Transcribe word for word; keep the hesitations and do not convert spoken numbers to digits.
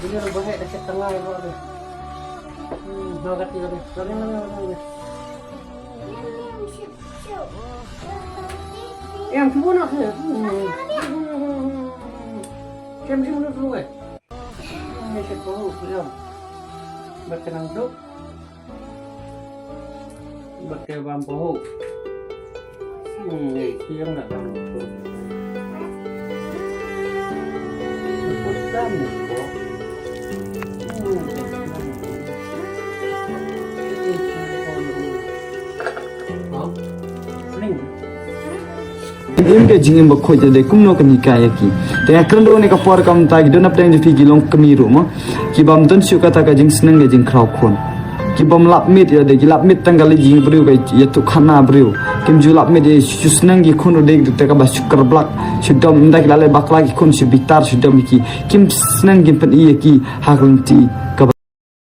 Dia bahaya dah setengah, ya, Bang. Hmm, dah kata lagi. Lagi, lagi, lagi, lagi. Yang tu nak ke? Hmm. Siam, siam dulu, eh. Ini sepuluh, siam. Berkenang tu. Bad kaba ym pahuh. Hmm, ei, ki ïa nga tam tu. Put dam ko. Hmm, put dam ko. Ning. Im ka jingim ba khuid ïa de kumno kan hikai ïa ki. Te nga kren ruh ne ka por kam ta ki don hapdeng jong phi ki long kmie ruh mo. Ki bym don shuh kata ka jingsneng ka jingkhraw khun. Ki bym lap miet ïa de, ki lap miet tang ka leit jingbriew ka ïathuh khana briew. Kim ju lap miet ïa shu sneng ki khun ruh de te kaba shu kyrblak. Shu dom ynda ki la leit bakla ki khun shu bitar shu dom ki. Kim sneng kim pyni ïa ki ha ka lynti.